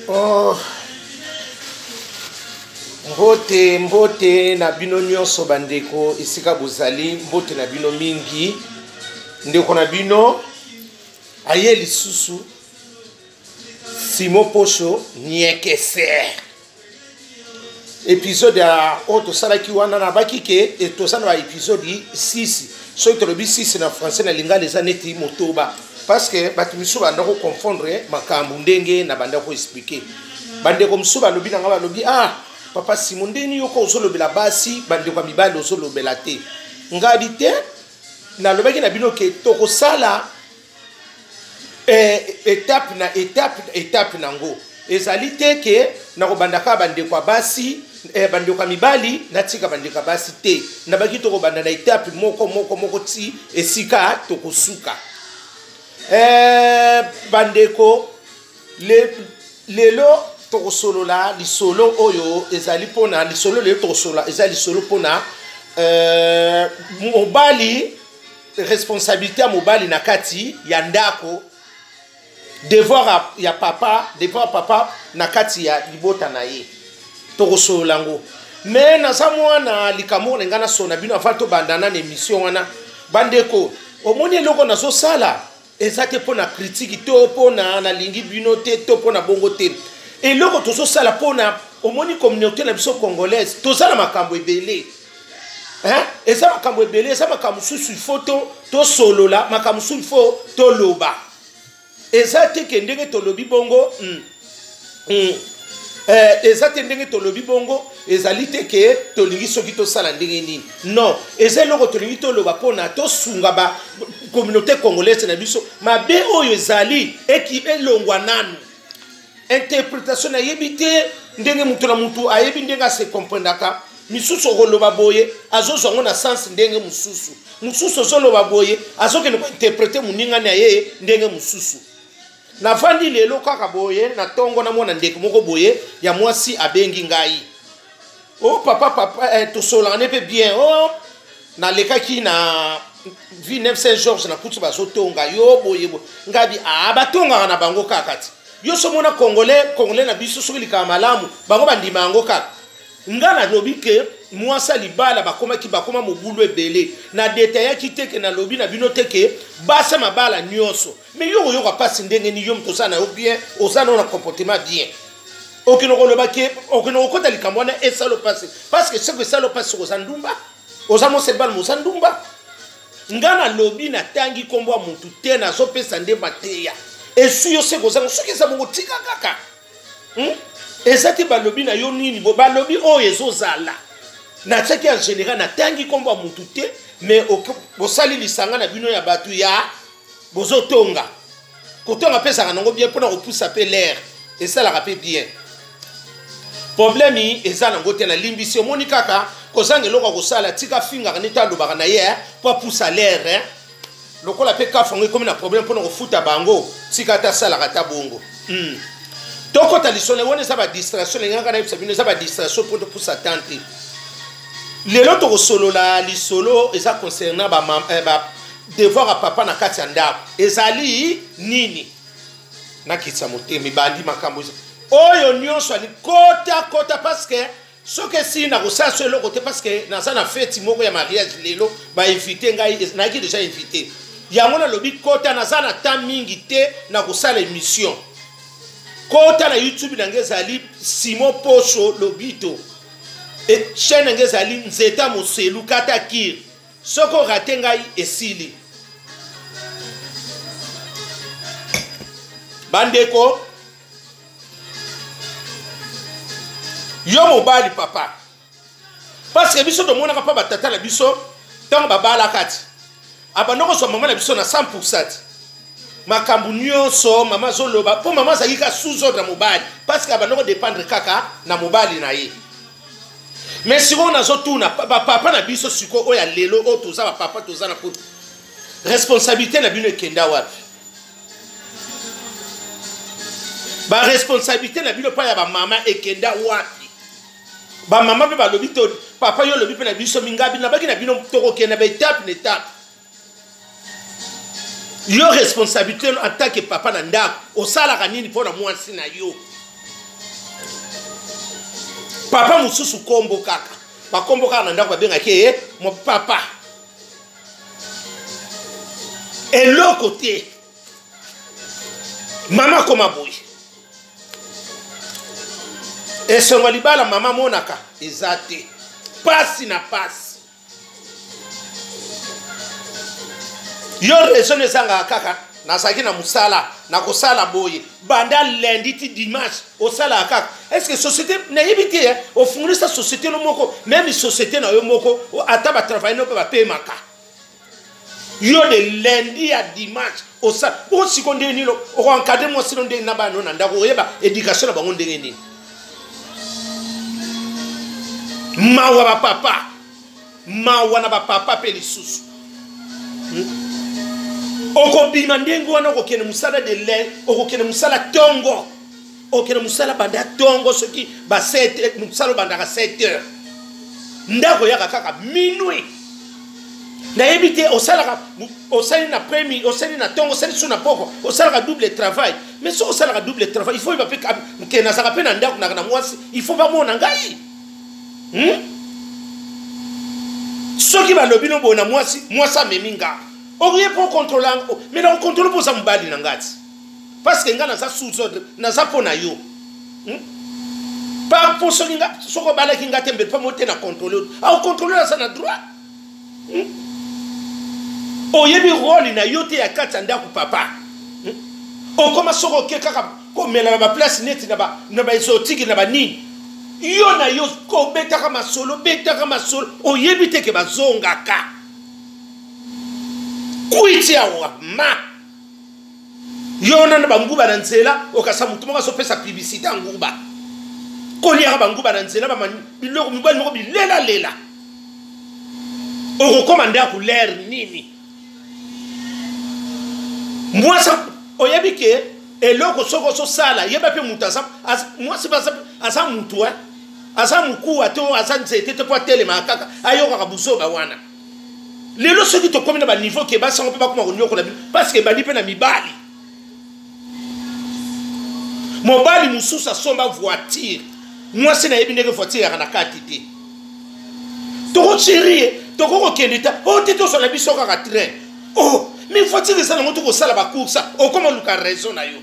Oh. Mbote, mbote na bino nyonso bandeko esika bozali, mbote na bino mingi. Ndeko na bino aye lisusu Simon Posho Niekese. Episode ya oyo tosalaki wana nabaki ke e, toza na baepisode 6 soki tolobi 6 na français na lingala eza neti motoba parce que bato misusu banda koconfondre makambo ndenge na banda koexplike bandeko mosusu balobi na ngai balobi ah papa simo ndeni yoko ozolobela basi bandeko ya mibali ozolobela te ngabi te nalobaki na bino ke tokosala eh, etape na etape etape nango ezali te ke nakobanda kaka bandeko ya basi eh, bandeko ya mibali natika bandeko ya basi te nabaki tokobanda na etape moko moko moko ti esika tokosuka eh, bandeko le, lelo tokosolola lisolo oyo ezali mpona lisolo lelo tokosolola eza lisolo mpona eh, mobali responsabilité ya mobali na kati ya ndako devoir ya papa devoir papa na kati ya libota na ye tokosolola yango me naza mwana likambo oyo na ngai nasona bino avant tobanda nana émission wana bandeko omoni eloko nazosala eza te mpo na kritiki to mpo na nalingi bino te to mpo na bongo te eloko tozosala mpo na omoni communauté na biso congolaise toza na makambo ebele hein? eza makambo ebele eza makambo mosusu ifo tosolola makambo mosusu ifo toloba eza te ke ndenge tolobi bongo mm. Mm. Eh, eza te ndenge tolobi bongo ezali te ke tolingi soki tosala ndenge nini non eza eloko tolingi toloba mpona tosunga ba communauté congolaise na biso mabe oyo ezali eki elongwa nanu interpretation nayebi te ndenge moto na moto ayebi ndenge ase comprendaka misusu okoloba boye azozwa yango na sens ndenge mosusu mosusu ozoloba boye azokende kointerprete moninga na ye ndenge mosusu navandi lelo kaka boye na ntongo namona ndeko moko boye ya mwasi abengi ngai o oh, papa papa eh, tosolaka ne mpe bien o oh, nalekaki na ville saint georges nakuti bazotonga yo boye boye ngabi a ah, batongaka na bango kaka ti yo so mona congolais congolais na biso soki likama malamu bango bandima yango kaka nga nalobi ke mwasi ya libala bakomaki bakoma mobulu ebele na detayaki te ke nalobi na bino te ke basi ya mabala nyonso me yo okoyoka mpasi ndenge nini yo moto oza na yo bien oza na yo na comportement bien okende koloba ke okende kokota likambo wana esalo mpasi parce que soki esalo mpasi soki oza ndumba oza mwasi ya libala oza ndumba nga nalobi natangi nkombo ya motu te nazopesa nde mateya eswi yo seko ozanga soki eza bongo tika kaka hmm? eza te balobi na yo nini bo balobi oyo ezozala natiaki en général natangi nkombo ya motu te mais bosali lisanga na bino ya bato ya bozotonga kotonga mpe ezalaka nango bien mpona kopusa mpe l'air esalaka mpe bien problème eza nango te nalimbisi omoni kaka kozanga eloko ya kosala tika afingaka nde to alobaka na ye mpo apusa l'air eh? lokola mpe kafu yango ekomi na problème mpona kofuta bango tika ata asalaka ata bongo hmm. tokota lisolo wana eza badistraction elingaka nayebisa bino eza badistraction mpo topusa tan te lelo tokosolola lisolo eza concernant ba, eh, ba devoir ya papa na kati ya ndako ezali nini nakitisa motema ebandi makambo oyo nyonso ali kota kota parce que soki esili nakosala so eloko te parce que naza na feti moko ya mariage lelo bainvite ngai nayaki deja invite yango nalobi kota naza na temps mingi te na kosala émission kota na youtube na ngai ezali simon posho lobito e chaîne na ngai ezali nzeta moselu kata kir soki orate ngai esili bandeko yo mobali papa parce que biso tomonaka mpa batata na biso ntango babalaka ti abanda kozwa mama na biso na 100 pourcent ti makambo nyonso mama azoloba mpo mama azalaki kaka sous ordre ya mobali parce que abanda kodépendre kaka na mobali na ye mais sikoyo nazotuna bapapa na biso sikoyo oyo ya lelo oyo toza bapapa toza na poto responsabilité na bino ekenda wapi baresponsabilité na bino epai ya bamama ekenda wapi bamama mpe balobi to papa yo olobi mpe na biso mingabi nabaki na bino tokokenda baetape na etape yo responsabilité en tant que papa na ndako osalaka nini mpo na mwasi na yo Papa mosusu kombo kaka, bakombo kaka na ndako babengaki ye mo papa. Eloko te. Mama akoma boye. Esengo ya libala mama amonaka eza te. Pasi na pasi. Yo raison ezangaka kaka nazalaki na mosala nakosala boye banda lundi ti dimanche osalaka kaka. Est-ce que société nayebi te hein? Ofungolisa société no moko, même société na yo moko ata ba travailler no pe bapemaka. Yo de lundi à dimanche osala bongo siko ndenge nini okoencadre mwasi no ndenge na bana no na ndako oyeba éducation na bango ndenge nini. Mawa ba papa, mawa na ba papa pe lisusu. Okobima ndenge wana, okokende mosala de lin, okokende mosala tongo, okende mosala banda tongo soki ba 7, mosala obandaka 7 heures, ndako oyaka kaka minuit. Nayebi te osalaka, osali na premi, osali na tongo, osali su na poko, osalaka double travail. Mais soki osalaka double travail, il faut oyeba pe ke nazalaka pe na ndako naka na mwasi, il faut bamona ngai. Soki balobi no boye na mwasi, mwasi amemi nga. Okoye po contrôler yango, mais na contrôler po oza mobali na nga ti. Parce que nga naza sous ordre, naza po na yo. Par po soki nga, soki obalaki nga te mbele po mo te na contrôler. Au contrôler aza na droit. Oyebi rôle na yo te ya kati ya ndako papa. Okoma soki oke kaka komela na ba place neti na ba, na ba exotique na ba nini. Yo na yo kobetaka masolo, betaka masolo, oyebi te ke bazongaka. Kwiti awa ma. Yo na ba nguba na nzela, okasa mutu moko azopesa publicité ya nguba. Koliaka ba nguba na nzela, ba biloko mibali moko bilela lela. Okokoma ndako l'air nini? Mwasi oyebi ke eloko soko ososala, yeba pe mutu aza, aza, mwasi pe aza, aza mutu, hein? Aza mukuwa to aza nzete te po atelemaka kaka, ayokaka buzoba wana. Lelo soki tokomi na ba niveau ke basi yango pe bakoma konyokola bino, parce que ebandi pe na mibali. Mobali mosusu asomba voiture, mwasi nayebi ndenge voiture yaka na kati te. Tokotirie, tokokokende ta, oh te tozala biso kaka train. Oh, mais voiture eza nango tokosala ba course, okoma luka raison na yo.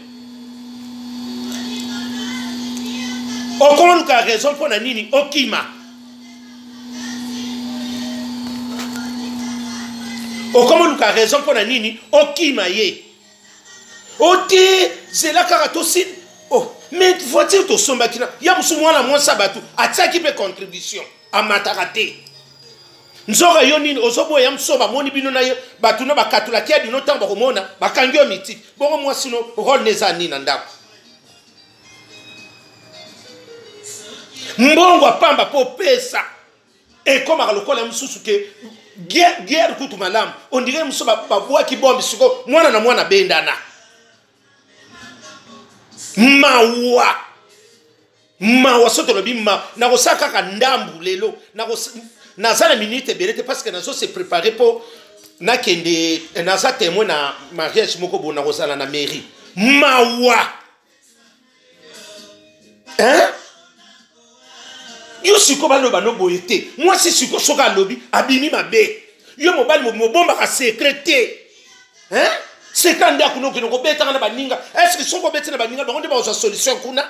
Okoma luka raison mpo na nini okima. Okoma luka raison mpo na nini okima ye. Ote zela kaka tosi. Oh, mais voiture tosombaki na ya mosusu mwana mwasi ya bato atiaki mpe contribution amataka te. Nzoka yo nini ozoboya ya mosusu bamoni bino na ye bato na bakatolaki ya bino ntango bakomona bakangi yo mitiki. Bongo mwasi no rôle eza nini na ndako? Mbongo apamba po pesa ekomaka lokola mosusu ke guerre kutu malamu. On dirait mosusu babwaki bombe siko mwana na mwana bendana. Mawa. Mawa soki tolobi ma, nakosala kaka ndambu lelo. Naza na minute ebele te parce que nazo se préparer po nakende, naza témoin na mariage moko bo nakozala na mairie. Mawa. Hein? Yo siko baloba no boye te. Mwasi siko soki alobi abimi mabe. Yo mobali mobombaka secret te. Hein? Secret nde akuna okende kobetaka na baninga. Est-ce que soki obeti na baninga bango nde bakozwa solution kuna?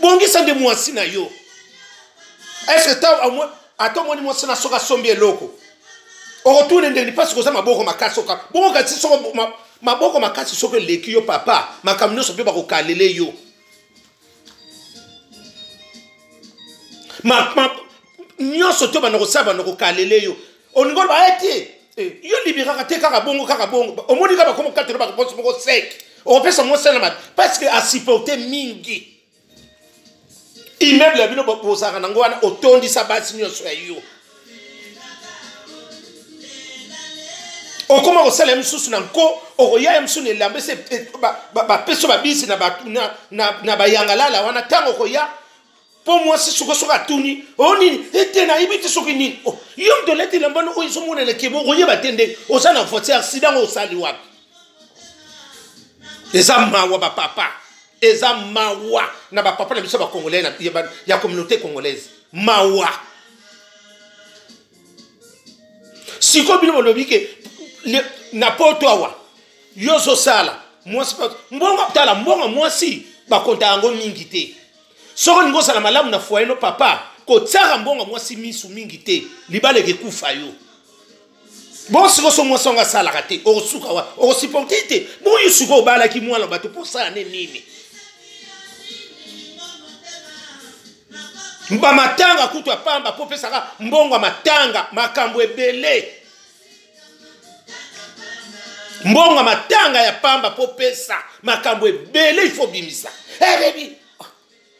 Bongisa nde mwasi na yo. Est-ce que ta au moins ata omoni mwasi na soki asombi eloko okotuna ndenge parce que oza maboko makasi oka bongo kasi soko maboko makasi soki eleki yo papa makambo nyonso mpe bakokalele yo. Nyonso to banda kosala banda kokalele yo. Olingi oloba, eh, te. Eh, yo libiraka te kaka bongo, kaka bongo. Omoni kaka bakoma kokatela ba réponse moko sec. Okopesa mwasi na mabe parce que asupporte mingi. Immeuble ya bino bozalaka nango wana otondisa basi nyonso ya yo. Okoma kosala ye mosusu na nko, okoya ye mosusu na elamba ese, e, ba, ba, bapesi yo babisi na ba, na, na, na bayangalala wana ntango okoya mpo mwasi soko soki atuni o nini ete nayebi te soki nini. Oh, yo moto olati elamba wana oyo ezomonana kebo okoyeba te ndenge oza na voiture accident oyo osali wapi. Eza mawa ba papa, eza mawa na ba papa na biso ba congolais na, ya, ya communauté congolaise. Mawa. Sikoyo bino bolobi ke na poto awa yo ozosala mwasi mbongo, tala mbongo mwasi bakonta yango mingi te. Soki olingi ozala malamu na foyer no papa, kotiaka mbongo mwasi misu mingi te, libala ekekufa yo. Bon sikoyo so mwasi wango asalaka te, okosuka wa, okosupporte te. Bon yo sikoyo obalaki mwana bato mpo osala ne nini? Bamatanga kutu ya pamba mpo opesaka mbongo ya matanga, makambo ebele. Mbongo ya matanga ya pamba mpo opesa makambo ebele, il faut obimisa. Eh, baby,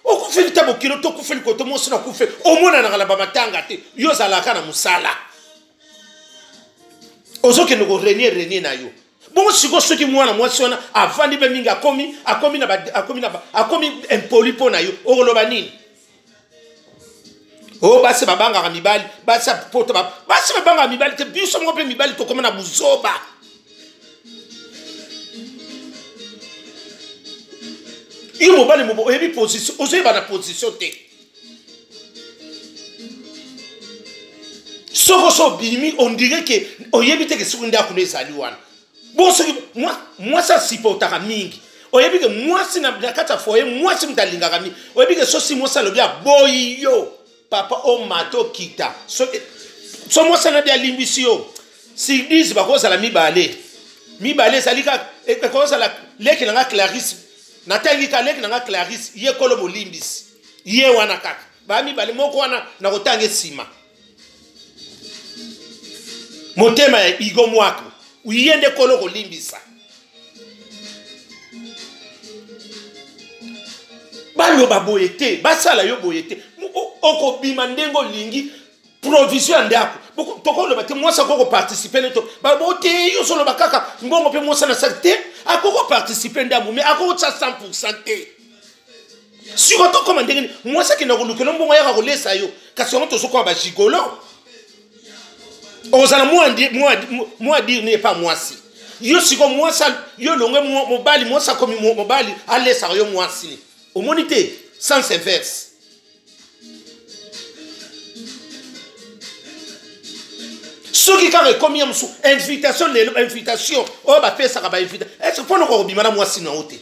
okufeli ta bokilo to okufeli koto mwasi na kufe, omonanaka na bamatanga te, yo ozalaka na mosala, ozokende korenie renie na yo. Bongo sikoyo soki mwana mwasi wana avandi mpe mingi, akomi impoli mpo na yo, okoloba nini? O basi babangaka mibali, basi ya poto basi babangaka mibali te. Biso moko mpe mibali tokoma na buzoba. Yo mobali mobo oyebi position, ozoyeba na position te. Soko so obimi, on dirait ke oyebi te ke soki ndako no ezali wana. Bon soki mwasi asupportaka mingi, oyebi ke mwasi na kati ya foyer, mwasi moto alingaka mingi, oyebi ke sosi mwasi alobi aboyi yo papa, omata okita, soki so mwasi anabi alimbisi yo, surprise bakozala mibale mibale, ezali kaka ekozala leki na nga Clarisse, natangi ka leki na nga Clarisse, ye kolo molimbisi, ye wana kaka ba mibale moko wana nakotanga nsima. Motema ya Igo Mwako, ye nde kolo kolimbisa. Baloba boye te, basala yo boye te, okobima ndenge olingi. Provision ya ndako tokoloba te, mwasi akoki koparticipe ne to baloba te, yo ozoloba kaka mbongo mpe mwasi na saki te, akoki koparticipe ndambo, mais akoki kotia 100% te. Siko tokoma ndenge nini? Mwasi akenda kolukela mbongo, ayaka kolesa yo, kasi yango tozokoma bagigolo. Okozala mwa dire ne epa mwasi yo. Siko mwasi yo elongwe mobali, mwasi akomi mobali, alesaka yo mwasi, omoni te sens inverse. Soki kaka ekomi ya mosusu invitation lelo, invitation oyo bapesaka bainvita, est-ce mpona okobima na mwasi na yo te?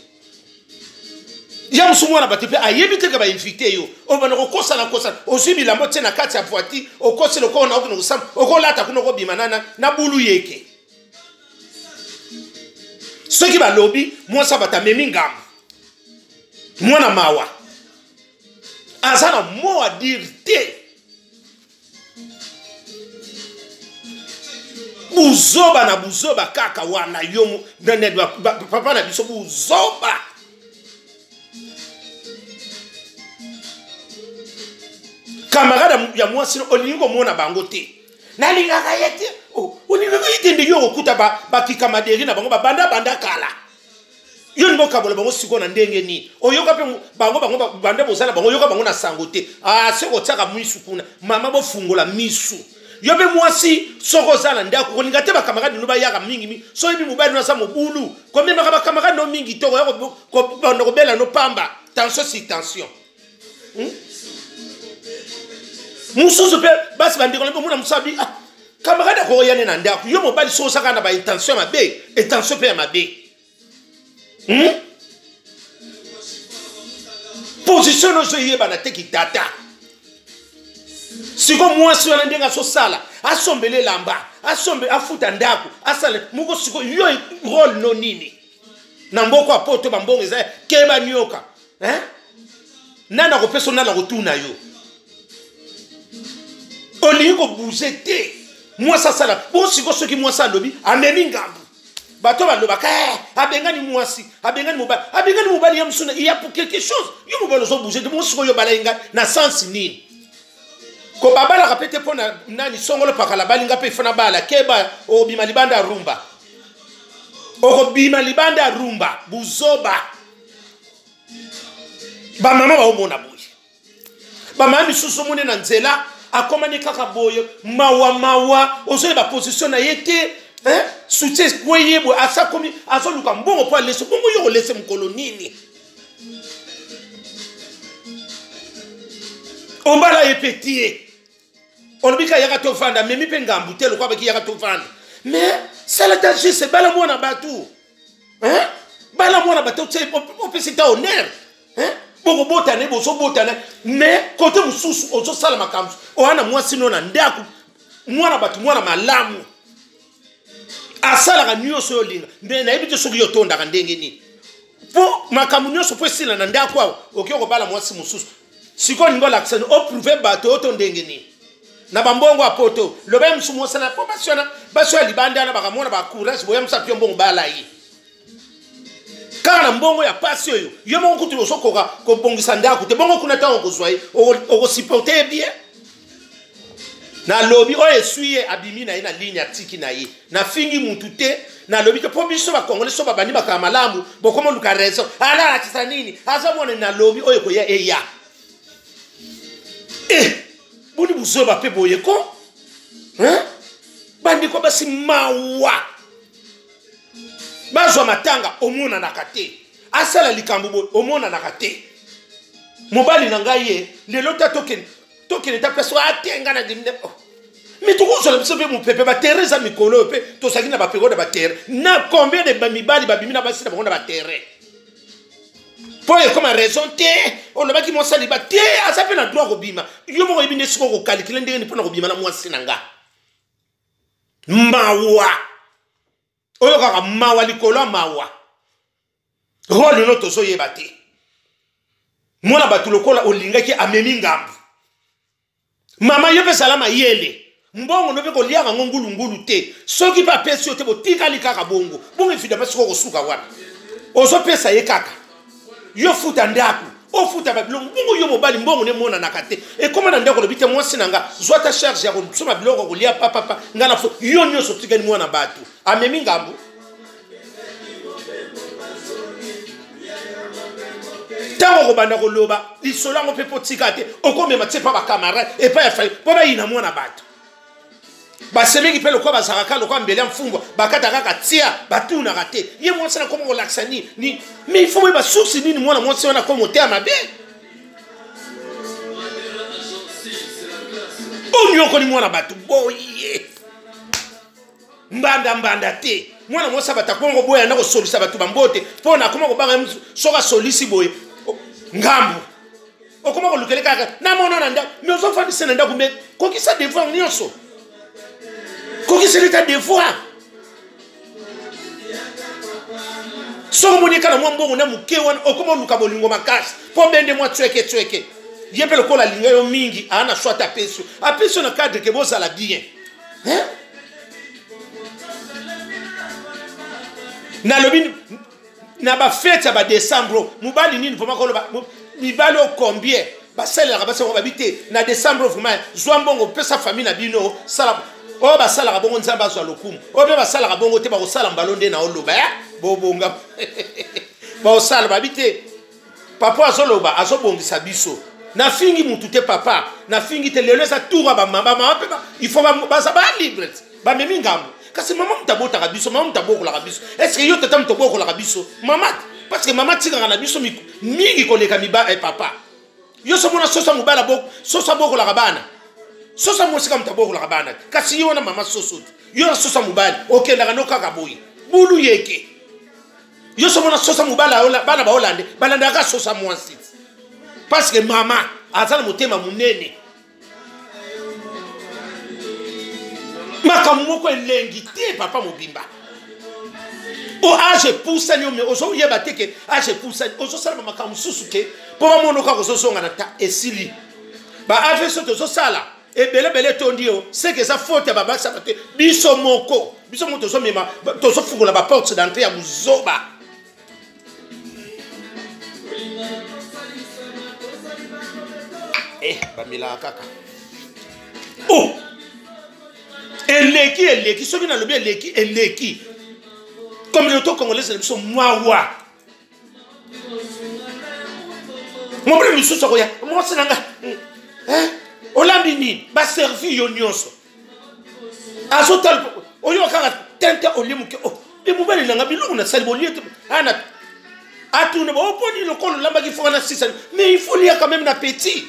Ya mosusu mwana bato mpe ayebi te ke bainvite yo, obanda kokosana kosana, ozwi bilamba otie na kati ya voiture, okosi lokola na okende kosamba, okolata kuna, okobima na bulu yeke. Soki balobi mwasi ya bato amemi ngambo, mwana mawa aza na mot à dire te. Buzoba na buzoba kaka wana yo papa na biso, buzoba. Camarade ya mwasi olingi komona bango te, nalingaka ye te, olingaka ye te, nde yo okokuta bakikamaderi na bango babanda banda kala, yo olingi okabola bango sikoyo na ndenge nini? Oyoka mpe bango, bango banda bozala bango, oyoka bango na sango te. Ah, soki otiaka misu kuna, mama, bofungola misu. Yo mpe mwasi, soki oza na ndako, kolinga te bakamarade no bayaka mingi mingi. Soki oyebi mobali no aza mobulu, komemaka bakamarade no mingi te, okoya kobanda kobela no pamba, tension sur tension. Mosusu mpe basi bandeko na omona mosusu abi, ah, camarade akoya ne na ndako. Yo mobali, soki osaka na baintention ya mabe, intention mpe ya mabe, Position nyonso eyebana te kitata. Siko mwasi wana ndenge azosala, asombela elamba, asombe, afuta ndako, asala moko. Siko yo role no nini na mboko ya poto? Bambongo eza keba nioka, hein? Nani akopesa? Nani akotuna yo? Olingi kobouge te, mwasi asala bongo. Siko soki mwasi alobi amemi ngambo, bato balobaka, eh, abengani mwasi, abengani mobali, abengani mobali ya mosusu, il y a pour quelque chose. Yo mobali ozobouge te, bongo sikoyo balai ngai na sens nini? Ko babalaka mpe te mpo na nani songolo pakala balinga mpe ifo na bala. Keba, okobima libanda ya rumba, okobima libanda ya rumba. Buzoba. Bamama baomona boye, bamama misusu omoni na nzela akomani kaka boye, mawa mawa, ozoyeba position na ye te, hein? Soutien ekweye boye, asa akomi azoluka mbongo mpo alese. Bongo yo kolese mokolo nini? Obala ye mpe tie, olobi ka yaka tovanda, memi mpe ngambu te lokola baki yaka tovanda. Mais sala ta juste, bala mwana bato, hein? Bala mwana bato, opesi ta honneur, hein? Bokobotana ye, bozobotana, mais kote mosusu ozosala makambo oya na mwasi no na ndako. Mwana bato, mwana malamu, asalaka nyonso oyo olinga. Me nayebi te soki yo otondaka ndenge nini, mpo makambo nyonso mpo esila na ndako awa, okoki kobala mwasi mosusu. Sikoyo olingi olakisa nini? Oprouve bato oyo to ndenge nini? Na bambongo ya poto, loba ye mosusu mosala, mpo basi wana, basi oyo ya libanda wana bakamona bacourage boya mosu apio mbongo, bala ye kaka na mbongo ya pasi oyo. Yo moko kutu ozokoka kobongisa ndako te, bongo kuna ntango okozwa ye, okosupporte ye bien? Nalobi oyo eswi ye, abimi na ye na ligne, atiki na ye. Nafingi mutu te, nalobi te mpo biso bakongole so babandi makambo malamu, bokoma oluka raison, alalakisa nini, aza mwana. Nalobi oyo ekoya eya. E boni buzoba mpe boye ko, hein? Bandeko basi, mawa. Bazwa matanga, omonanaka te. Asala likambo boye, omonanaka te. Mobali na ngai ye lelo ta tokende, tokende ta place atenga na dimine. Oh. Me tokozala biso mpe mopepe baterrain eza mikolo oyo mpe tozalaki na baperiode ya baterrain. Na combien de mibali babimi na basi na bango na baterrain? Mpo ekoma raison te, olobaki mwasi aliba te, aza mpe na droit kobima. Yo moko oyebi nde sikoyo kokalikile ndenge nini mpo na kobima na mwasi na nga. Mawa oyo kaka mawa likolo ya mawa. Role no tozoyeba te. Mwana bato lokola olingaki, amemi ngambu. Mama, yo mpe zala mayele. Mbongo no mpe koliaka yango ngulungulu te. Soki mpe apesi yo te, botikali kaka bongo bongo. Évidemment, sikoyo kosuka wapi? Ozopesa ye kaka, yo futa ndako, ofuta babiloko. Bongo yo mobali, mbongo nde emonanaka te. Ekóma na ndako, olobi te mwasi na nga, zwa ta charge ya kosomba biloko kolia papapa, nga na yo nyonso. Otikali mwana bato, amemi ngambo. Ntango okobanda koloba lisolo yango mpe mpo tika te, okomema tie mpa bacamarade epai ya fai mpo bayina mwana bato. Basemeki mpe lokola bazalaka lokola mbele ya mfumbwa, bakata kaka tia, batunaka te. Ye mwasi na koma kolakisa nini ni mais il faut boyeba source nini mwana mwasi wana akoma oteya mabe. Onyokoli mwana bato boye, mbanda mbanda te. Mwana mwasi abata kongo boya na kosolisa bato bambote mpo na akoma kobanga. Soki asolisi boye, ngambo okoma kolukele kaka namona na ndako. Me ozofandisa na ndako, me kokisa devoir nyonso, kokisa leta devoir. Soki omoni kaka na mwa mbongo na moke wana, okoma oluka bolingo makasi mpo bende mwa tsweke tsweke. Ye mpe lokola alinga yo mingi, aa na swat apesi yo, apesi yo na cadre ke bozala bien, hein? Nalobi na bafete ya badécembre, mobali nini vraiment koloba? Mibali oyo combien basalelaka basi yango? Babi te na décembre vraiment, zwa mbongo, pesa famille na bino, sala oyo basalaka bongo, Nzambe azwa lokumu. Oyo mpe basalaka bongo te, bakosala mbalo nde na oloba ya bobonga bakosala. Babi te papa azoloba, azobongisa biso. Nafingi mutu te, papa, nafingi te. Lelo eza tour ya bamama. Bamama mpe il faut baza balibre, bamemi ngambo. Kasi mama moto abotaka biso, mama moto abokolaka biso. Est ce que yo tata moto obokolaka biso mama? Parce que mama atikaka na biso mingi koleka miba. Eh, papa, yo so mona soso mobala, soso abokolaka bana, soso mosika moto abokolaka bana. Kasi yo wana mama soso te, yo na soso mobali okendaka no kaka boye bulu yeke. Yo so mona soso mobali, bana baolande balandaka soso mwasi, parce que mama aza na motema monene. Makambo moko elengi te, papa mobimba o age epusani yo, me ozoyeba te ke age epusani, ozosala makambo mosusu ke mpo bamona kaka ozozonga na ta esili. Ba AVC tozosala ebelebele etondi yo, seke eza faute ya babasi te. Biso moko, biso moko tozomema, tozofungola baporte d'entrée ya buzoba. Eh, bamelaka kaka. Oh, eleki, eleki. Soki nalobi eleki, eleki. Communauté congolaise na biso, mwawa. Mobali mosusu akoya, mwasi na nga, eh, olambi nini? Baservi yo nyonso, azotala oyo kaka tente olie moke. Oh, e mobali na nga, biloko nasali bolie te. Ana atuna, oponi lokolo olambaki foka na sisa, mais il faut lia quand même na petit.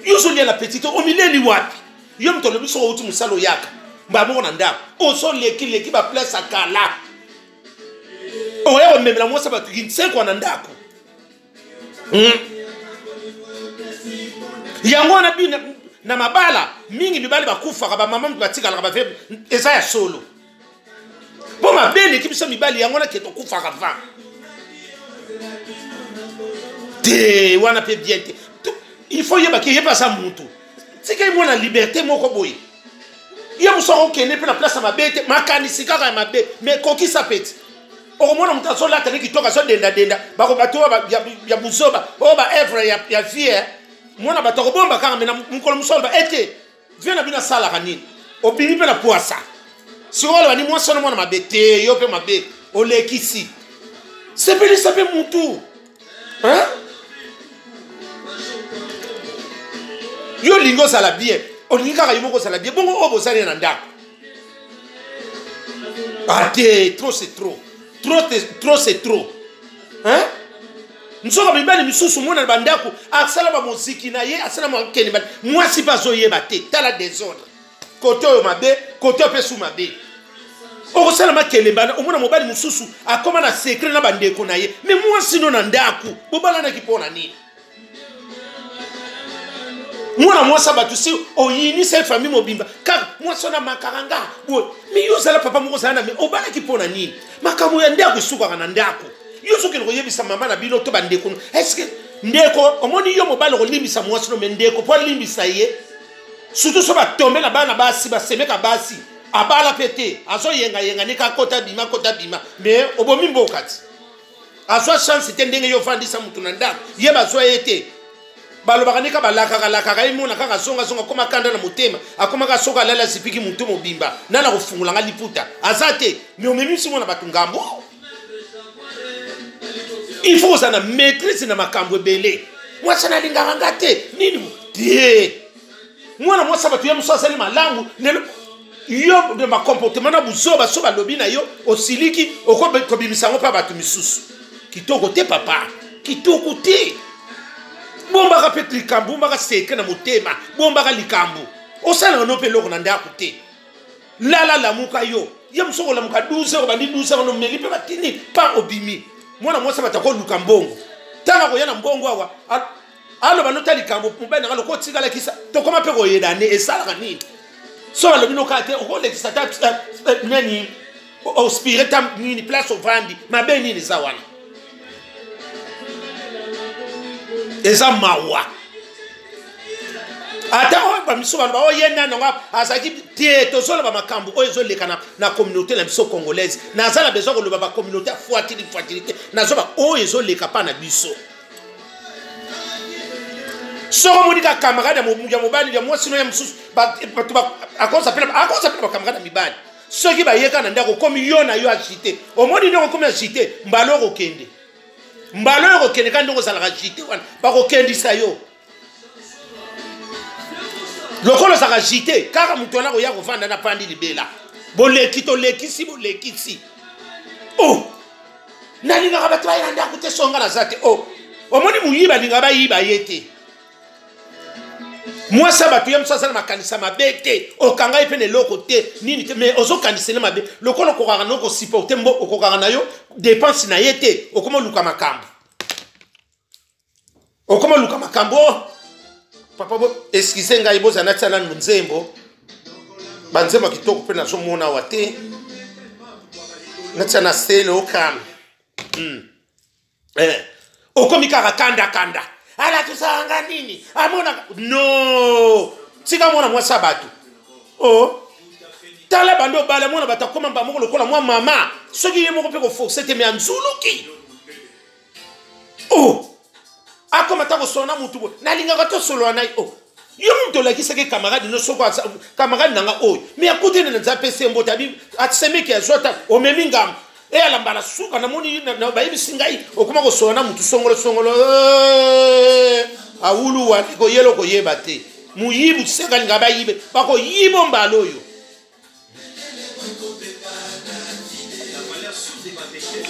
Yo ozolia na petit te, omileli wapi? Yo moto olobi soki outi mosala oyaka mbala moko na ndako, osolekileki baplace ya kala, okoya komemela mwasi ya bato kinsekwa na ndako. Yango wana bino na mabala mingi mibali bakufaka, bamama moto batikalaka bave, eza ya solo mpo mabe eleki biso mibali. Yango wana ke tokufaka va te wana mpe bien te. Il faut yeba ke ye mpe aza mutu, tika ye mwana liberté moko boye. Ye mosu akokende mpe na place ya mabe te, makanisi kaka ya mabe, mais kokisa peti. Okomona moto azolata ne kitoko, azodendadenda, bako bato oyo ya buzoba oyo baevre ya vie. Mwana bato akobomba kaka, me na mokolo mosu aloba ete vie na bino asalaka nini, obimi mpe na pwasa. Sikoyo oloba ni mwasi wana mwana mabe te, yo mpe mabe olekisi. Sepelisa mpe mutu, hein? Yo olingi ozala bien, olingi kaka yo moko ozala bien, bongo oyo bozali na ndako ate. Trop c'est trop, trop trop c'est trop, hein? Nzoka mibali misusu mona na bandako asala bamoziki na ye, asala makende, mwasi mpe azoyeba te. Tala desordre kote oyo mabe, kote oyo mpe su mabe. Okosala makelembana, omona mobali mosusu akóma na secret na bandeko na ye, me mwasi no na ndako bobalanaki mpo na nini? Mwana mwasi ya bato si oyinisa ye famille mobimba kaka mwasi wana makaka nga boye. Me yo ozala papa moko, ozala na me obalaki mpo na nini? Makambo ya ndako esukaka na ndako. Yo sokende koyebisa mama na bino to bandeko, estce ndeko omoni yo mobali okolimbisa mwasi no, me ndeko mpo alimbisa ye, surtout so batombe na bana basi basemeka basi abala mpe te, azoyengayenga nika akota bima akota bima, me obomi mboka ti azwa chance te. Ndenge yo ofandisa motu na ndako, ye bazwa ye te, balobaka ndeka balakaka lakaka ye, mona kaka zongazonga, akoma kanda na motema, akomaka soki alali azipiki motu mobimba, nani akofungola nga liputa aza te. Me omemisi mwana bato ngambo. Il faut kozala na maîtrise na makambo ebele. Mwasi nalingaka nga te nini te, mwana mwasi ya bato ye mosu azali malamu lelo, yo de bacomportement na buzoba so balobi na yo osiliki, okobimisa yango mpe bato misusu. Kitoko te papa, kitoko te. Bombaka mpe likambo, bombaka sekre na motema, bombaka likambo osalaka no mpe eloko na ndako te. Lala lamuka, yo ye mosu okolamuka 12 heures, obandi 12 heures, nomeli mpe batini pa obimi. Mwana mwasi bato akoluka mbongo, ntango akoya na mbongo awa aloba nota likambo mobali nanga lokola otikalakisa tokoma mpe koyedane. Esalaka nini so balobi nokaa te, okolekisa ta nani ospire ta nini place ovandi mabe nini eza wana? Eza mawa. Ata oyo bamisu baloba oyo ye nani yango azalaki te. Tozoloba makambo oyo ezoleka na communauté na biso congolaise. Naza na besoin koloba bacommunauté ya fuatili fuatili te, nazoba oyo ezoleka mpa na biso. Soko omoni ka camarade ya mobali, ya mwasi no ya mosusu, bato akosa mpe bacamarade ya mibali, soki bayeka na ndako, okomi yo na yo agité. Omoni ndenge okomi agité, mbala okokende, mbala oyo okokende kaka ndenge ozalaka agité wana, bakokendisa yo lokola ozalaka agité kaka. Moto wana koya kovanda na pandi libela, boleki tolekisi bolekisi. Oh, nalingaka bato baye na ndako te, songa naza te. Oh, omoni moyibi alingaka bayiba ye te. Mwasi ya bato ye mosu aza na makanisa mabe te, okanga ye mpe na eloko te nini te, mais ozokanisela mabe lokola okokaka na okosupporte mbo okokaka na yo dépense na ye te, okoma oluka makambo, okoma oluka makambo. Oh, papa bo excuse ngai, bozala natia nanu nzembo, banzembo ya kitoko mpe nazomona awa te, natia na sele okame. Okomi kaka kanda kanda, alakisaka nga nini amonaka no. Tika mwana mwasi ya bato. O tala bando obala mwana bato akoma mba moko lokola mwa mama, soki ye moko mpe koforce te, me anzuluki. O akoma ta kosolola na motu boye, nalingaka tosolola na ye. O yo moto olakisaki camarade no, soko camarade na nga oyo, me akutani na nzambe, apesi ye mbote, asemeki azwa ata omemi ngambo e alamba na suka. Namoni bayebisi ngai okoma kosolola na motu songolo songolo, awulu wani koyela okoyeba te. Moyibu seka alinga bayibe, bakoyiba mbala oyo.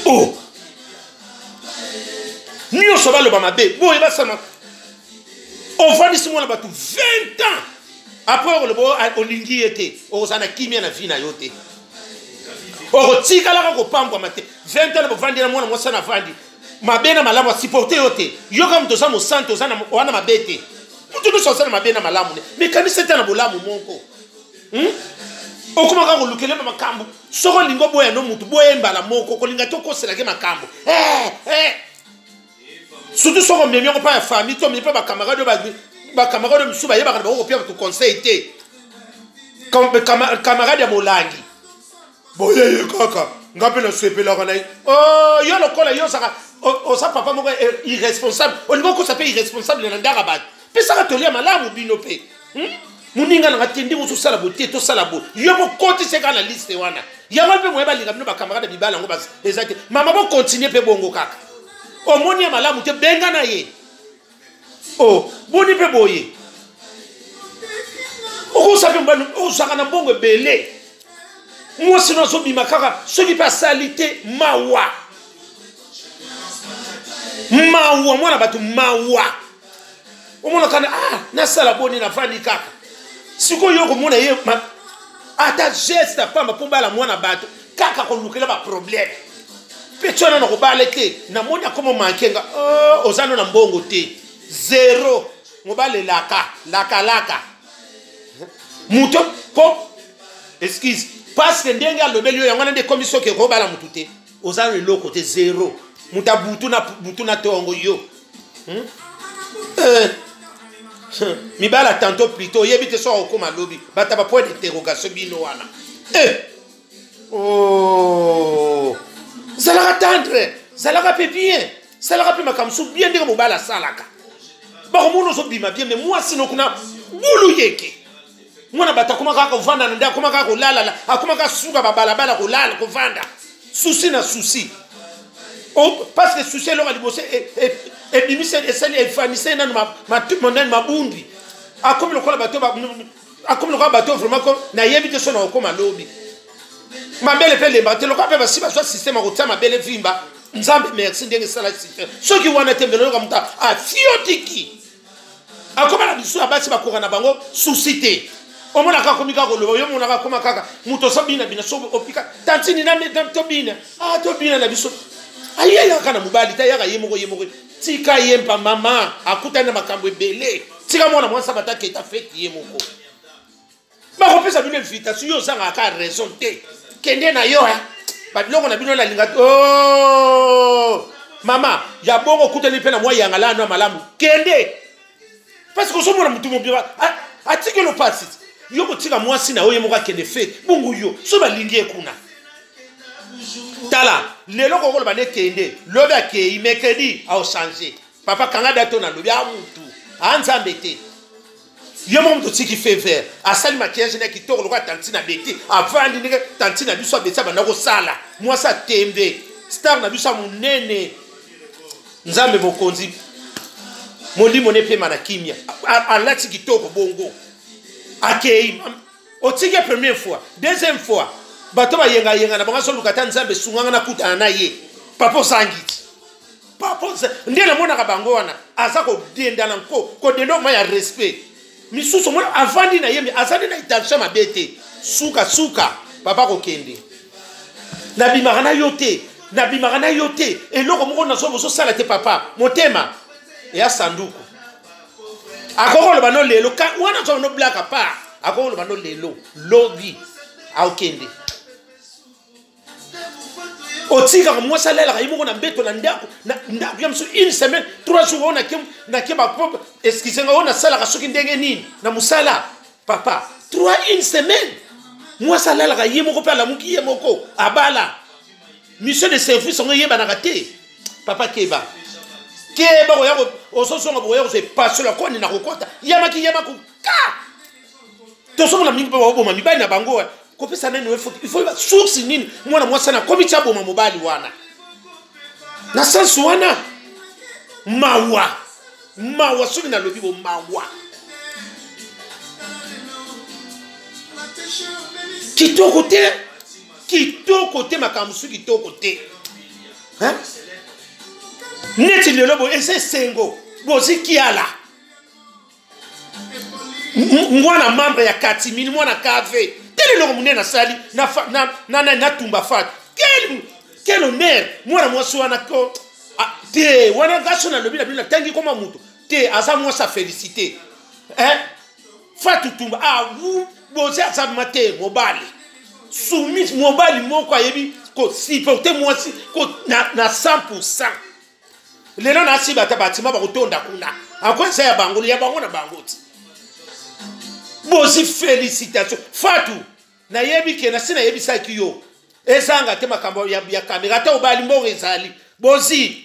Oh, nyonso baloba mabe boye basama. Ofandisi mwana bato 20 ans après okoloba olingi ye te, okozala na kimia na vie na yo te, okotikalaka kopambwama te. 20 ans bovandi na mwana mwasi na vandi mabe na malamu, asupporte yo te. Yo kaka moto oza mosantu, oza wana mabe te. Moto nyonso aza na mabe na malamu ne, mais kanisa ete na bolamu moko. Okomaka kolukela makambo. Soki olingi oboya no motu, boya mbala moko, kolinga te okoselake makambo. Surtout soki omemi yango mpa ya famille to omemi mpe bacamarade oyo, bacamarade mosusu bayebaka na bango kopia bato conseil te. Camarade ya molangi boye ye kaka, nga mpe nasepelaka na ye. Oh, yo lokola yo ozaka oza papa moko irresponsable, olingi okosa mpe irresponsable na ndaka bato. Pesaka tolia malamu bino mpe. Moninga nanga te, ndenge ozosala boye te, tosala boye. Yo bokotisa kaka na liste wana yango mpe moye balinga bino bacamarade ya mibala yango eza te. Mama, bokontinue mpe bongo kaka. Omoni ya malamu te, benga na ye. O boni mpe boye, okosa mpe mobali ozwaka na mbongo ebele, mwasi no azobima kaka soki mpe asali te. Mawa, mawa, mwana bato, mawa. Omonaka na ah, nasala boni, navandi kaka. Sikoyo yo komona ye ata geste apamba mpo bala mwana bato kaka kolukela baproblème mpe ti wana na kobala te. Namoni akoma manke nga. Oh, oza no na mbongo te, zero. Mobali elaka lakalaka moto po excuse, parce que ndenge alobeli yo yango wana nde ekomi. Soki ekobala motu te, oza na eloko te, zero. Moto abutu na butu na tongo yo. Mibala tantôt plutôt oyebi te soki okóma lobi. Bato ba point d'interrogation bino wana. Oh. Zalaka tendre, zalaka mpe bien, salaka mpe makambo so bien ndenge mobali asalaka. Bakomona ozobima bien, mais mwasi no kuna bulu yeke. Mwana bato akoma kaka kovanda na nde, akoma kaka kolalala, akoma kaka suka babalabala, kolala, kovanda, souci na souci. Oh, parce que souci eloko ya liboso ebimisi, esali efanise nanu nani mabundi. Akomi lokola bato, akomi lokola bato vraiment ko nayebi te so na okóma lobi. Mabele mpe elembaka te, lokola mpe basi bazwa système ya kotia mabele vimba. Nzambe merci ndenge esala système. Soki wana te, mbele oyoka moto afiotiki, akóma na biso ya basi bakoka na bango souci te. Omonaka akomi kaka koloba, yo omonaka akóma kaka moto ozobina bina so opika tantini na tobina. Ah, tobina na biso, ayeyaka na mobali te, ayaka ye moko, ye moko. Tika ye mpa mama akutani na makambo ebele. Tika mwana mwasi abata aketa feti ye moko. Bakopesa bino invitation, yo ozangaka kaka raison te, kende na yo. Babiloko na bino nalinga. Oh! Mama ya bongo okutani mpe na mwa yangala ano ya malamu, kende, parce que ozomona motu mobima atikeli opasi. Yo kotika mwasi na yo ye moko akende fete bongo, yo so balingi ye kuna. Tala lelo kokoloba nde kende, lobi akei, mercredi aochange. Papa, kanga date na lobi. A mutu a Nzambe te. Ye moko moto otiki feu vert, asali maquillage na kitoko lokola tanti na beti, avandi ndenge tanti na biso abeti, abanda kosala mwasi atembe, star na biso ya monene. Nzambe mokonzi, molimo ne pema na kimia. Alati kitoko bongo, akei. Otiki ye première fois, deuxième fois, bato bayengayenga na bango, azoluka ata Nzambe esunganga nakutana na ye. Papa, ozangi ti papa nde namonaka bango wana aza kodenda na nko, kodenda okoma ya respect. Misusu omona avandi na ye, me aza nde na intention mabe te. Suka suka papa kokende, nabimaka na yo te, nabimaka na yo te, eloko moko nazo bozosala te. Papa, motema eya sanduku. Akoki koloba no lelo wana azwa no blaka pa, akoki koloba no lelo, lobi aokende. Otikaka mwasi alalaka ye moko na mbeto na ndako, na ndako ya mosusu une semaine, 3 jours. Oyo nake nake ba excuse nga, oyo nasalaka soki ndenge nini na mosala. Papa, trois, une semaine mwasi alalaka ye moko mpe alamuki ye moko, abala mission de service yango eyebanaka te. Papa, keba, keba, koya ozozonga bokoya kozwa epasola koni na kokota yamaki yamaku ka. Tozomona mingi mpe baboma mibali na bango. Kopesa nani? Il faut source nini mwana mwasi ana akomi ti aboma mobali wana na sense wana? Mawa, mawa, soki nalobi bo mawa. Kitoko te, kitoko te, makambo mosusu kitoko te. Neti lelo boye eza esengo, bozwi kiala. Mwana membre ya katimini, mwana kave tele eloko monene asali na tumba fat. Quel honneur! Mwana mwasi wana ko ah, te wana ngaso nalobi na bino, natangi koma moto te, aza mwasi afélicité, hein? Fatu Tumba, ah, bozi aza ma te mobali soumis, mobali moko ayebi kosupporter mwasi na 100. Lelo nasi bata batima bakotonda kuna akosa ya bango, ya bango na bango ti. Bozi, félicitation. Fatu, nayebi ke nasi nayebisaki yo, ezanga te makambo ya kamera, ata obali, mbongo ezali. Bozi,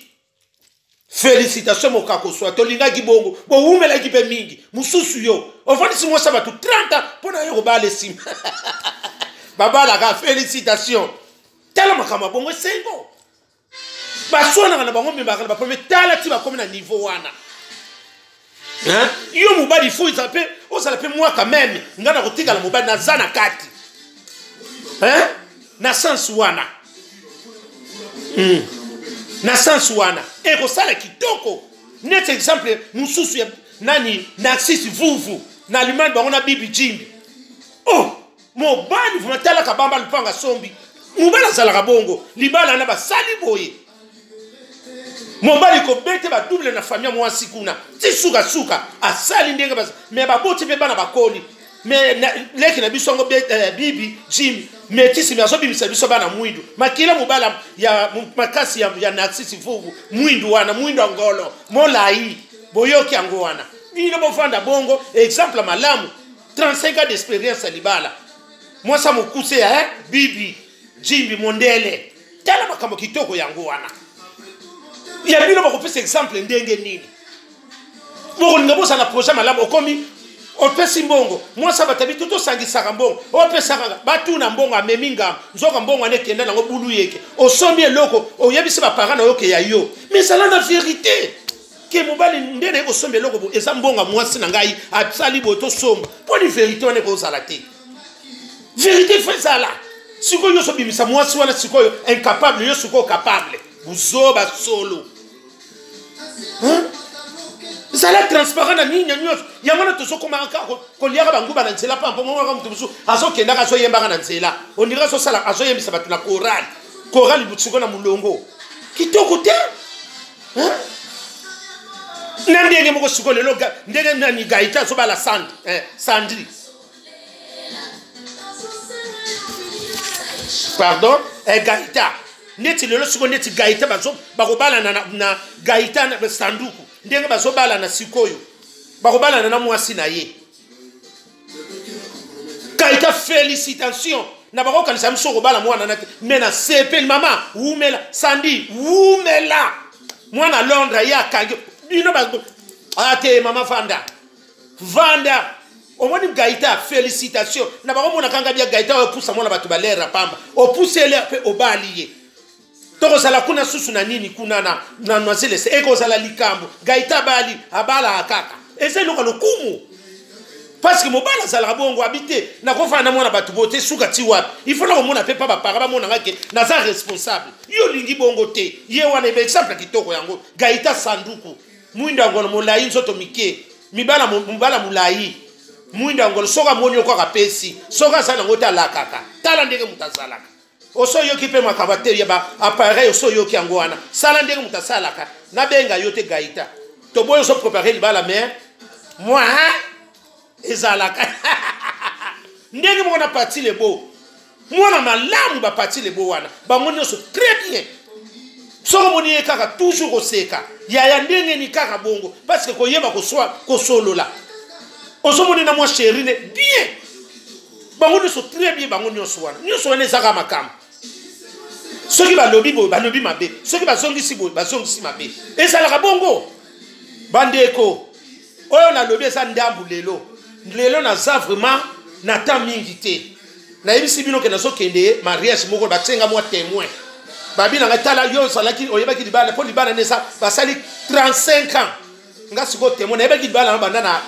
félicitation. Mokakoswa tolingaki bongo, bowumelaki mpe mingi. Mosusu yo ofandisi mwasi ya bato 30 ans mpo na yo kobala, esima babalaka. Félicitation. Tala makambo ya bongo, esengo. Baswanaka na bango, memaka na baproblème. Tala ti bakomi na niveau wana. Yo mobali, fo ezala mpe, ozala mpe mwaka meme. Ngai na kotikala mobali, naza na kati na sens wana. Na sens wana ekosala kitoko. Neti exemple mosusu ya nani, Narcisse Vuvu na Allemagne, bango na Bibi Jimbi. Oh, mobali vraiment, talaka bamba lupanga sombi. Mobali azalaka bongo, libala na basali boye, mobali kobete badouble na famille ya mwasi kuna ti sukasuka asali ndenge. Me baboti mpe bana bakoli. Me leki na biso yango, Bibi Jim metisi, me azobimisa biso bana mwindu, makila mobala ya makasi ya Narcisse Vuvu, mwindu wana, mwindu ya ngolo molai. Boyoki yango wana, bino bofanda bongo, exemple malamu, 35 ans d'expérience ya libala. Mwasa mokuse ya Bibi Jimbi mondele. Tala makambo kitoko yango wana ya bino. Bakopesa exemple ndenge nini? Bokolinga bozala na projet malamu, okomi opesi mbongo mwasi abatabi to tosangisaka mbongo, opesaka batuna mbongo, amemi ngambo, nzoka mbongo wana ekenda nango bulu yeke. Osombi eloko, oyebisi baparent na yo ke ya yo, mais ezala na vérité ke mobali nde naye kosomba eloko bo eza mbongo ya mwasi na ngai, asali boye, tosomba. Mpo ni vérité wana ekozala te, vérité fo ezala. Sikoyo nyonso obimisa mwasi wana, sikoyo incapable, yo sikoyo capable, buzoba solo. Zala transparent na nini nyonso. Yango wana tozokomaka kaka koliaka banguba na nzela pampo. Monaka moto mosusu azokendaka, azoyembaka na nzela, ondira azosala, azoyembisa bato na chorale, chorale sikoyo na molongo kitoko te. Na ndenge moko sikoyo lelo, ndenge nani Gaita azobala Sandri, pardon, Gaita, neti lelo sikoyo, neti Gaita bakobalana na Gaita na sanduku, ndenge bazobalana sikoyo, bakobalana na mwasi na ye Gaita. Félicitation na bakokanisa biso kobala mwana na te, me na sepeli. Mama wumela, Sandi wumela, mwana Londres ye akangi bino ate. Mama vanda, vanda. Omoni Gaita, félicitation na bakomona kanga bia Gaita oyo opusa mwana bato balera pamba, opusele mpe obali ye. Tokozala kuna susu na nini kuna na Noisy-le-Sec, ekozala likambo. Gaita abali, abalaka kaka, eza eloko ya lokumu, parce que mobali azalaka bongo. Abi te nakofanda na mwana bato boye te, suka ti wapi? Il faut na komona mpe mpa bapara bamonanga ke naza responsable. Yo olingi bongo te, ye wana ebe exemple ya kitoko yango. Gaita sanduku, mwindo ya ngolo, molai, nzoto mike, mibala, mobala molai, mwindo ya ngolo. Soki amoni yo kaka apesi, soki aza nango te alakaka. Tala ndenge moto azalaka. Oso oyoki mpe makambo te ya baappareil, oso oyoki yango wana. Sala ndenge moto asalaka. Nabenga yo te Gaita, toboyi ozo prépare libala, mais moi ezalaka ndenge moko na Pati Lebo, mwana malamu. Bapati Lebo wana bango nyonso très bien. Soki omoni ye kaka toujours koseka, yaya ndenge ni kaka bongo, parce que koyeba koswa kosolola, ozomoni na mwa chéri ne bien, bango nyonso très bien. Bango nyonso wana, nyonso wana ezaka makambo. Soki balobi boye, balobi mabe, soki bazongisi boye, bazongisi mabe. Ezalaka bongo, bandeko. Oyo nalobi eza ndambu. Lelo, lelo naza vraiment na temps mingi te. Nayebisi bino ke nazokende mariage moko, batienga mwa témoin, babi na ngai: "Tala, yo ozalaki, oyebaki libala mpo libala nde eza basali 35 ans." Nga sikoyo témoin, nayebaki libala na banda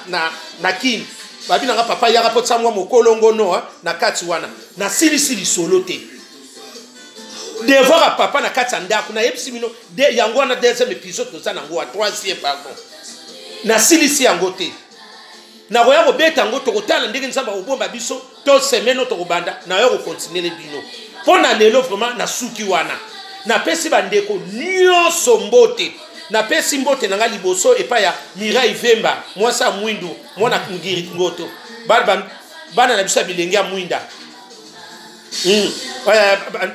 na Kini. Babi na nga: "Papa, yaka mpo tia mwa mokolongono na kati wana." Nasilisi lisolo te, devoir ya papa na kati ya ndako. Nayebisi bino yango wana deuxième épisode toza nango wa, troisième, pardon, nasilisi yango te. Nakoya kobeta yango, tokotala ndenge Nzambe akobomba biso to semaine oyo tokobanda, nayo kokontinele bino. Mpo na lelo vraiment nasuki wana. Napesi bandeko nyonso mbote. Napesi mbote na ngai liboso epai ya Mireille Vemba, mwasi ya mwindu, mwana Ngiri Ngoto, bana na biso ya bilenge ya mwinda.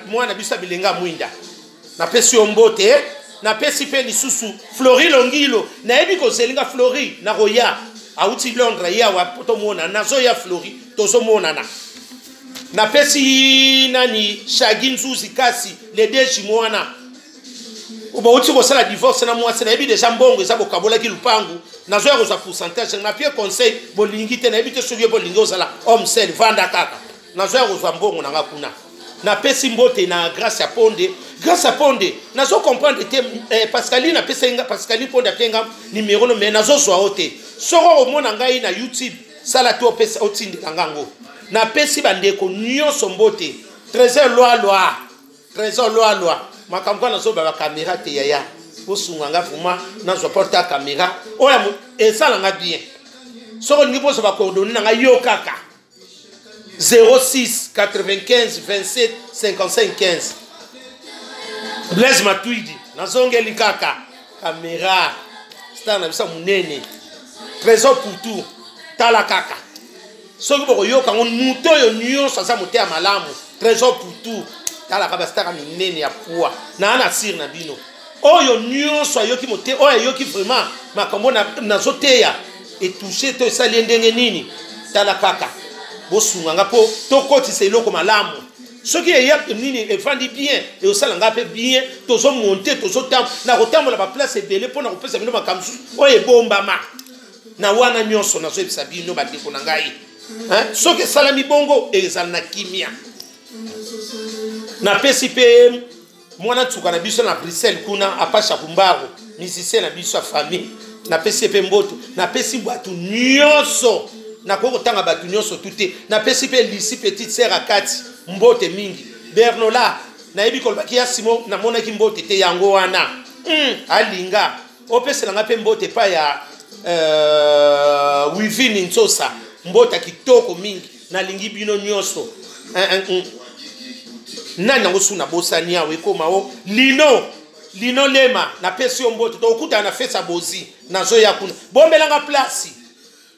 Mwana biso ya bilenge ya mwinda. Napesi yo mbote. Napesi mpe lisusu Flori Longilo. Nayebi kozelinga Flori, nakoya. Auti Londres ye awa tomona, nazoya Flori, tozomonana. Napesi nani Shagi Nzuzi kasi le deux jumeaux wana. Bauti kosala divorce na mwasi, nayebi deja mbongo eza bokabolaki lupangu, nazoya kozwa pourcentage. Na pie conseil bolingi te, nayebi te soki yo bolingi ozala homme seul, vanda kaka. Nazoya kozwa mbongo na nga kuna. Napesi mbote na Grâce ya Ponde. Grâce ya Ponde, nazo comprendre te, Pascaline apesa nga, Pascaline Ponde apesa nga numéro no, mais nazozwa yo te. Soko omona ngai na YouTube, sala to opesa otindela nga ngo. Napesi bandeko nyonso mbote. Trésor Lwalwa. Trésor Lwalwa. Makambo wana nazoba ba caméra te yaya. Bosunga nga vraiment nazwa porte ya caméra. Oyo esala nga bien. Soko olingi bozwa ba coordonnées na nga yo kaka. 06 95 27 55 15. Blaise Matuidi, nazongeli kaka caméra star na biso munene. Trésor pour tout, tala kaka. Soki bokoyoka ngo moto oyo nyonso aza moteya malamu. Trésor pour tout, tala kaka star minene ya poids. Na na sir na bino. Oyo nyonso ayoki mote, oyo ayoki vraiment makambo na nazoteya etouché to esali ndenge nini. Tala kaka bosunga nga po tokotisa eloko malamu. Soki eya nini evandi bien, eosala nga pe bien, tozo monter, tozo tam, na kotambola ba place ebele po na kopesa bino makambo mosusu oyo ebombama. Na wana nyonso nazoyebisa bino bandeko na ngai. Hein? Soki esalami bongo ezala na kimia. Napesi pe mwana tsuka na biso na Bruxelles kuna Apasha Kumbaro, musicien na biso ya famille. Napesi pe mboto, napesi bato nyonso. Nakoki kotanga bato nyonso tu te. Napesi pe Lucie petite sœur akati mbote mingi. Bernola nayebi kolobaki ya Simon, namonaki mbote te yango wana. Alinga opesela nga pe mbote pa ya Wivine Nsosa, mbota kitoko mingi. Nalingi bino nyonso. Nani yango su nabosani awa ekoma o Lino, Lino Lema, napesi yo mbote. Tokutana na fesa bozi, nazoya kuna. Bombelanga place.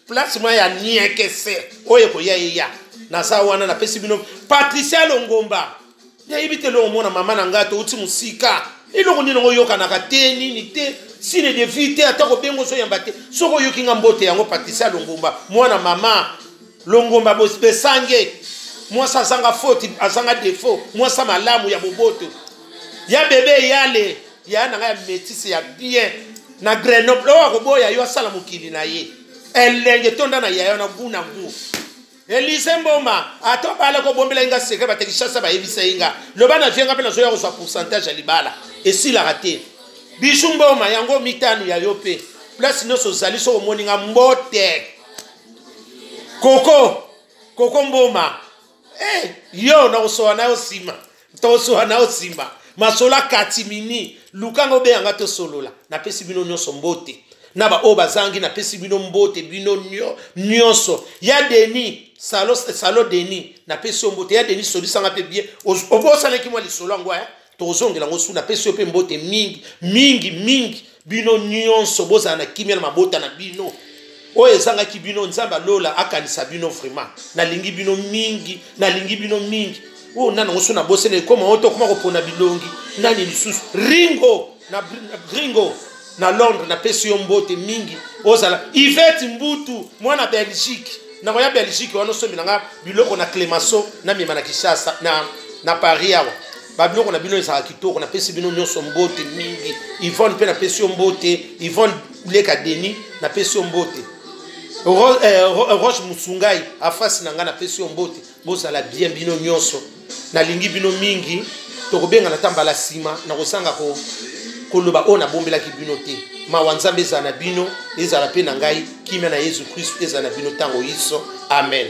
Place mwa ya niekese oyo ekoya eya. Naza wana napesi bino Patricia Longomba. Nayebi te eloko mona mama na ngai touti mosika. Eloko nini yango oyokanaka te nini te sine de vie te ata kobenga ozoyamba te. Soki oyoki nga mbote yango Patricia Longomba mwana mama Longomba besange mwasi azanga faute azanga défaut mwasi malamu ya boboto ya bebe yale ya na ngai ya métisse ya bien na Grenoble oyo akoboya yo asala mokili na ye elenge tonda na yayo na gu na gu. Elise Mboma ato bala ko bombela inga secret ba Kinshasa ba yebisa inga loba na vienga pe nazoya kozwa pourcentage ya libala esilaka te. Bijou Mboma yango mitano ya yo pe place nyonso ozali soko omoni nga mbote. Koko Koko Mboma yo nakosola na yo nsima, tosola na yo nsima masola katimini lukanga obeyanga tosolola. Napesi bino nyonso mbote na ba oyo bazangi, napesi bino mbote bino nyonso. Ya Denis salo, salo Denis napesi yo mbote. Ya Denis solisanga pe bien, obosanaki mwa lisolo yango, tozongela yango su. Napesi yo pe mbote mingi mingi mingi. Bino nyonso bozala na kimia na mabota na bino oyo ezangaki bino. Nzambe alola akanisa bino vraiment. Nalingi bino mingi, nalingi bino mingi. Oyo nani yango so nabosana ekoma oyo tokoma kopona bilongi nani lisusu. Ringo na Ringo na Londres napesi yo mbote mingi. Ozala Yvette Mbutu mwana Belgique, nakoya Belgique wana osombi na nga biloko na Clémenceau na mema na Kinshasa na Paris awa. Ba biloko na bino ezalaka kitoko. Napesi bino nyonso mbote mingi. Yvonne mpe napesi yo mbote. Yvonne Leka Denis napesi yo mbote. Roche Musungai afasi na nga napesi yo mbote. Bozala bien bino nyonso. Nalingi bino mingi. Tokobengana ta mbala nsima na kozanga koloba oyo nabombelaki bino te. Mawa Nzambe ezala na bino, ezala pe na ngai. Kimia na Yesu Kristo ezala na bino ntango yiso. Amen.